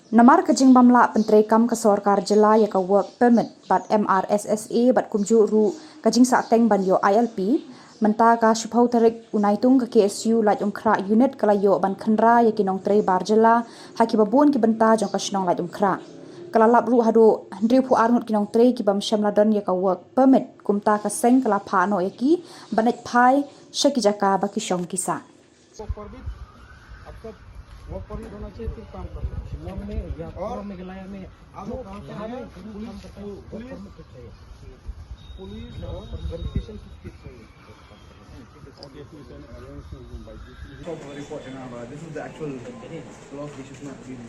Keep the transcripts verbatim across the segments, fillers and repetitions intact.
Namar ka jingbym lah pyntreikam ka sorkar jylla ïa ka work permit bad M R S S A bad kumjuh ruh ka jingsahteng ban ïoh I L P, mynta ka shiphew tarik u Naitung ka K S U Laitumkhrah unit ka la ïoh ban khynra ïa ki nongtrei bar jylla ha kiba bun ki bynta jong ka shnong Laitumkhrah. Ka la lap ruh haduh hynriewphew ar ngut ki nongtrei ki bym shym la don ïa ka work permit, kumta ka seng ka la phah noh ïa ki ban leit phai sha ki jaka ba ki shong ki sah. Work permit, आपका work permit होना चाहिए, फिर काम कर सकते हैं। शिलोंग में या और पूरा मेघालय में आप लोग जो कहाँ से आए हैं? पुलिस, पुलिस, पुलिस और वेरिफिकेशन किसके चाहिए? और ये पुलिस वाले, रिपोर्ट है ना, this is the actual clause which is not being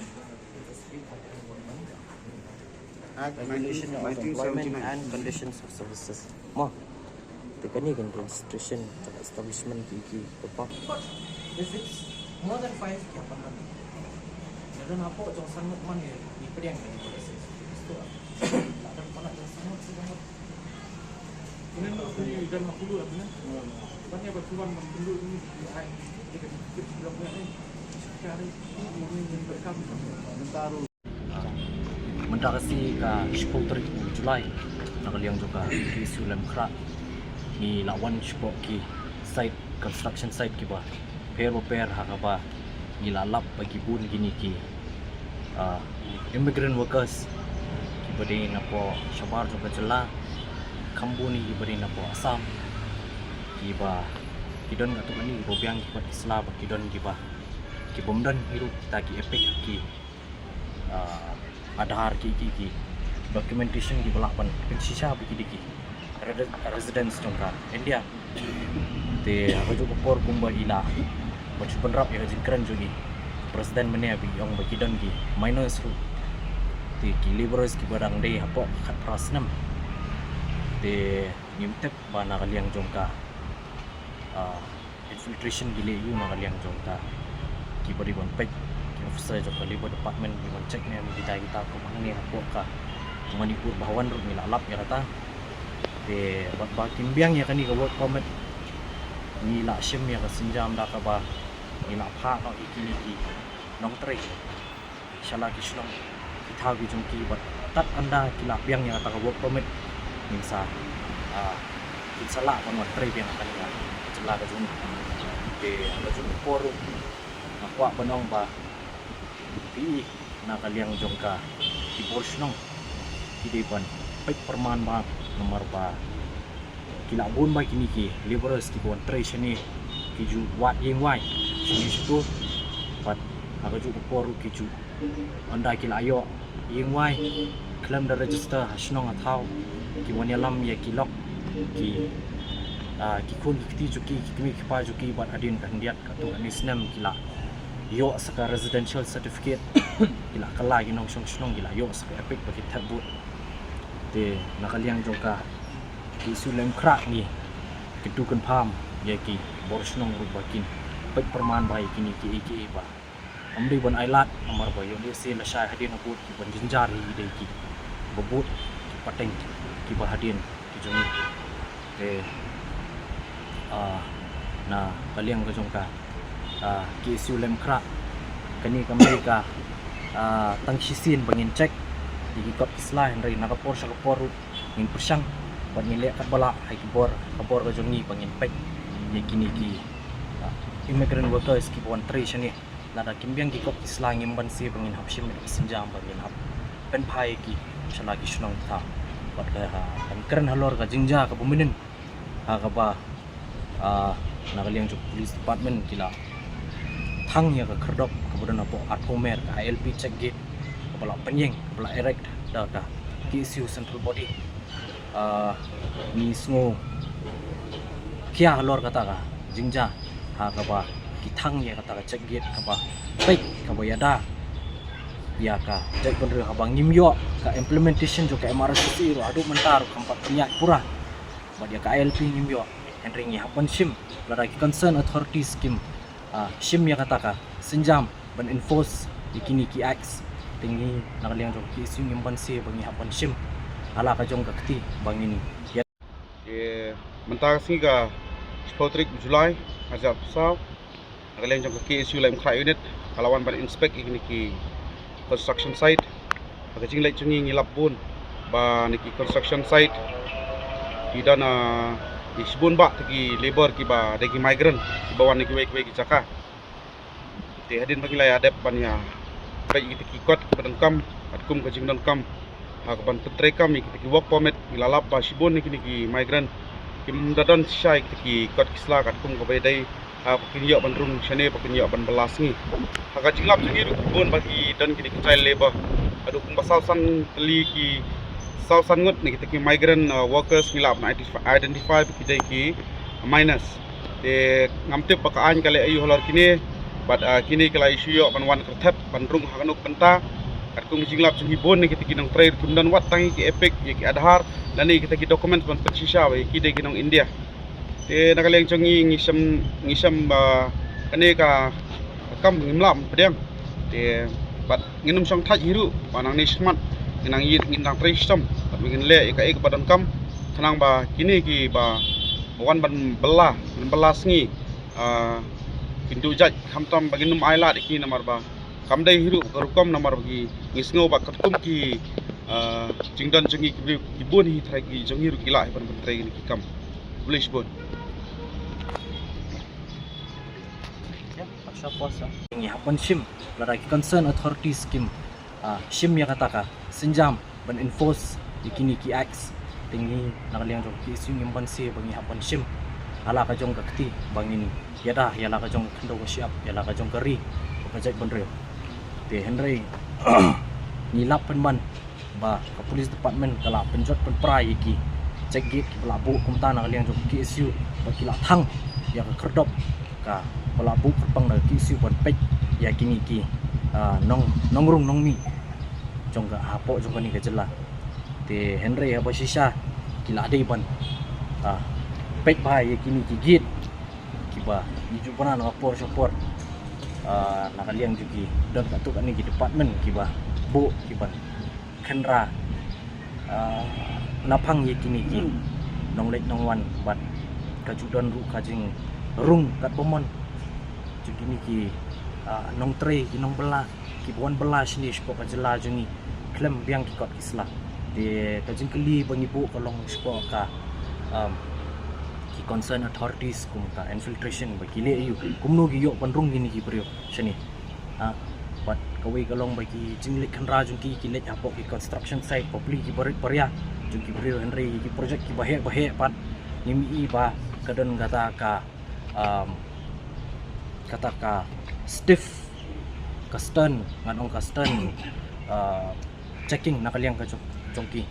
Act Regulation of Employment nineteen seventy-nine. And Conditions of Services. Mo. Te kane kan registration, establishment ki ki kapa. If it's more than five, kya panna? Lada na po jong sanmut man ye, ni pediang ni policy. Isto. Lada mana jong sanmut si sanmut. Ini no kuni dan hapulu abna. Banyak bertuan membendung ini di ai. Dia kena kit blok ni. Cari ini yang berkam. Mentaro. Mynta ka sngi ka shiphew tarik u July, na ka liang jong ka K S U Laitumkhrah, ngi la wan shapoh ki site, construction site kiba pher ba pher, ha kaba ngi la lap ba ki bun kine ki, ah, immigrant workers kiba dei na poh shabar jong ka jylla, kham bun kiba dei na poh Assam, kiba ki don katto katne kiba biang ki kot ki sla, bad ki don kiba, ki bym don hi ruh kita ki EPIC, ki ah, Aadhaar, ki, ki, ki documentation kiba lah ban pynshisha ba ki dei ki re-, residents jong ka India. Te ha kajuh ka por kumba i la ban shu bynrap ïa ka jingkren jong i President mynne, ba i ong ba ki don ki minors ruh, te ki labourers kiba dang dei hapoh ka khatphra snem. Te ngim tip ba na ka liang jong ka, ah, infiltration ki leh ïa u na ka liang jong ka, kiba dei ban peit ki officer jong ka Labour Department, ki ban check ne em kita, kita kum hangne hapoh ka Manipur Bhawan ruh ngi la lap ïa kata. Te bad ba kim biang ïa kane ka work permit, ngi la shim ïa ka sienjam da kaba ngi la phah noh ïa kine ki nongtrei sha la ki shnong, ki thaw ki jong ki, bad tad ynda ki la biang ïa kata ka work permit, ngin sa, ah, ngin sa lah ban wan trei biang ha kane ka jylla ka jong ngi. Te ha kajuh ka por ruh nga kwah ban ong ba phi, na ka liang jong ka, ki bor shnong ki dei ban peit pyrman bha, namar ba ki la bun bha kine ki labourers kiba wan trei shane, ki ju wad ïing wai shane shato, bad ha kajuh ka por ruh ki ju, ynda ki la ïoh ïing wai khlem da register ha shnong ha thaw, ki wan ïalam ïa ki lok, ki, ah, ki khun ki kti jong ki, ki kmie ki kpa jong ki, bad hadien ka khyndiat katto katne snem ki la ïoh sa ka residential certificate, ki la kylla ki nongshong shnong, ki la ïoh sa ka EPIC ba ki thep vote. Te na ka liang jong ka K S U Laitumkhrah ngi kyntu kynpham ïa ki bor shnong ruh ba kin peit pyrman bha ïa kine kiei kiei ba ym dei ban ailad, namar ba ïoh lehse lashai hadien ha vote ki ban jynjar hi dei kiba bud, ki pateng kiba hadien ki jong ngi. Te, ah, na ka liang ka jong ka, ah, K S U Laitumkhrah, kane kam dei ka, ah, tang shisien ba ngin check ïa ki kot ki sla, hynrei na ka por sha ka por ruh ngin pyrshang bad ngin leh katba lah ha ki bor, ka bor ka jong ngi ba ngin peit ïa kine ki, ah, immigrant workers kiba wan trei shane. Lada kim biang ki kot ki sla ngim banse ba ngin hap shim ïa ka sienjam ba ngin hap pynphai ïa ki sha la ki shnong thaw. Bad ka, ah, kan kren halor ka jingjia kaba mynnin, ha kaba, ah, na ka liang jong ka Police Department ki la thang ïa ka khyrdop kaba don hapoh arphew mer, ka I L P check gate kaba la pynïeng, kaba la erect da ka K S U Central Body. Ah, ngi sngewkhia halor kata ka jingjia, ha kaba ki thang ïa kata ka check gate kaba peit, kaba ïada ïa ka jaitbynriew, haba ngim ïoh ka implementation jong ka M R S S A ruh, haduh mynta ruh kam pat pynïaid pura. Bad ïa ka I L P ngim ïoh, hynrei ngi hap ban shim, lada ki concern authorities kim, ah, shim ïa kata ka sienjam ban enforce ïa kine ki acts, te ngi na ka liang jong ka K S U ngim banse ba ngi hap ban shim ha la ka jong ka kti ba ngin ïa. Te mynta ka sngi ka shiphew tarik July, hajar arphew saw, na ka liang jong ka K S U Laitumkhrah unit ka la wan ban inspect ïa kine ki construction site. Ha ka jingleit jong ngi ngi lap bun ba na ki construction site ki don, ah, ki shibun bah ki labour kiba dei ki migrant kiba wan na kiwei kiwei ki jaka. Te hadien ba ngi la ïa dep ban ïa peit ïa kita ki kot kiba donkam katkum ka jingdonkam ha ka ban pyntrei kam ïa kita ki work permit, ngi la lap ba shibun na kine ki migrant kim da don shisha ïa kita ki kot ki sla katkum kaba dei, ha, ba kin ïoh ban rung shane, ba kin ïoh ban bylla sngi. Ha ka jinglap jong ngi ruh ki bun ba ki don kine ki child labour. Haduh kumba saw san tylli ki, saw san ngut na kita ki migrant, uh, workers ngi la identify, identify ba ki dei ki minors. Te ngam tip ba ka aiñ ka leh aïu halor kine, bad, uh, kine ki la ïoh shu ïoh ban wan kyrthep ban rung ha kano ka bynta. Katkum ka jinglap jong ngi bun na kita ki nongtrei ruh kim don wat tang ïa ki EPIC, ïa ki Aadhaar lane ïa kita ki documents ban pynshisha ba ïa ki dei ki nong India. Te na ka liang jong ngi ngi shem, ngi shem ba kane ka kam ngim lah ban pdiang. Te bad ngin ym shong thait hi ruh ba nangne shakhmat ngin nang ïa, ngin nang trei shitom bad ngin leh ïa kaei kaba donkam khnang ba kine kiba wan ban bylla, ban bylla sngi, ah, kin duh jait, khamtam ba ngin ym ailad ïa ki namar ba kam dei hi ruh ka rukom namar ba ki, ngi sngew ba katkum ki, ah, jingdon jong ngi ki briew ki bun hi trai ki jong ngi ruh ki lah hi ban pyntrei kine ki kam. Khublei shibun. Ngi hap ban shim, lada ki concern authorities kim, ah, shim ïa kata ka sienjam ban enforce ïa kine ki acts. Te ngi na ka liang jong ka KSU ngim banse ba ngi hap ban shim ha la ka jong ka kti ba ngin ïada ïa la ka jong ka khyndew ka shyiap, ïa la ka jong ka ri, ka jaitbynriew. Te hynrei ngi lap pynban ba ka police department ka la pynjot pynpra ïa ki check gate kiba la buh kumta na ka liang jong ka KSU bad ki la thang ïa ka khyrdop kaba la buh kyrpang da ka KSU ban peit ïa kine ki, ah, nong, nongrung nongmih jong ka hapoh jong kane ka jylla. Te hynrei haba shisha ki la dei ban, ah, peit bha ïa kine ki gate kiba ngi ju bna na ka por sha por. Ah, na ka liang jong ki don katto katne ki department kiba buh kiban kynra, ah, naphang ïa kine ki nongleit nongwan bad ka ju don ruh ka jingrung katba mon jong kine ki, ah, nongtrei ki nongbylla kiba wan bylla shane shapoh ka jylla jong ngi khlem biang ki kot ki sla. Te ka jingkylli ba ngi buh ka long shapoh ka, um, ki concern authorities kum ka infiltration ba ki leh aïu, kumno ki ïoh ban rung kine ki briew shane. Ha, bad kawei ka long ba ki jingleit khynra jong ki, ki leit hapoh ki construction site, bapli ki barit baria jong ki briew, hynrei ki project kiba heh ba heh pat ngim i ba ka don kata ka, um, kata ka stiff, ka stern, ngan ong ka stern, uh, checking na ka liang ka jong, jong ki.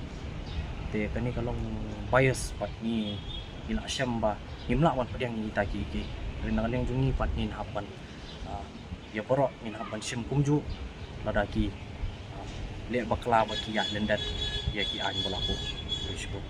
Te kane ka long bias bad ngi, ngi la shem ba ngim lah ban pdiang ïa kita ki, ki. Te na ka liang jong ngi pat ngin hap ban, ah, ïa baroh ngin hap ban shim kumjuh lada ki, ah, leh bakla ba ki ïaid lyndet ïa ki aiñ ba la buh. Khublei shibun.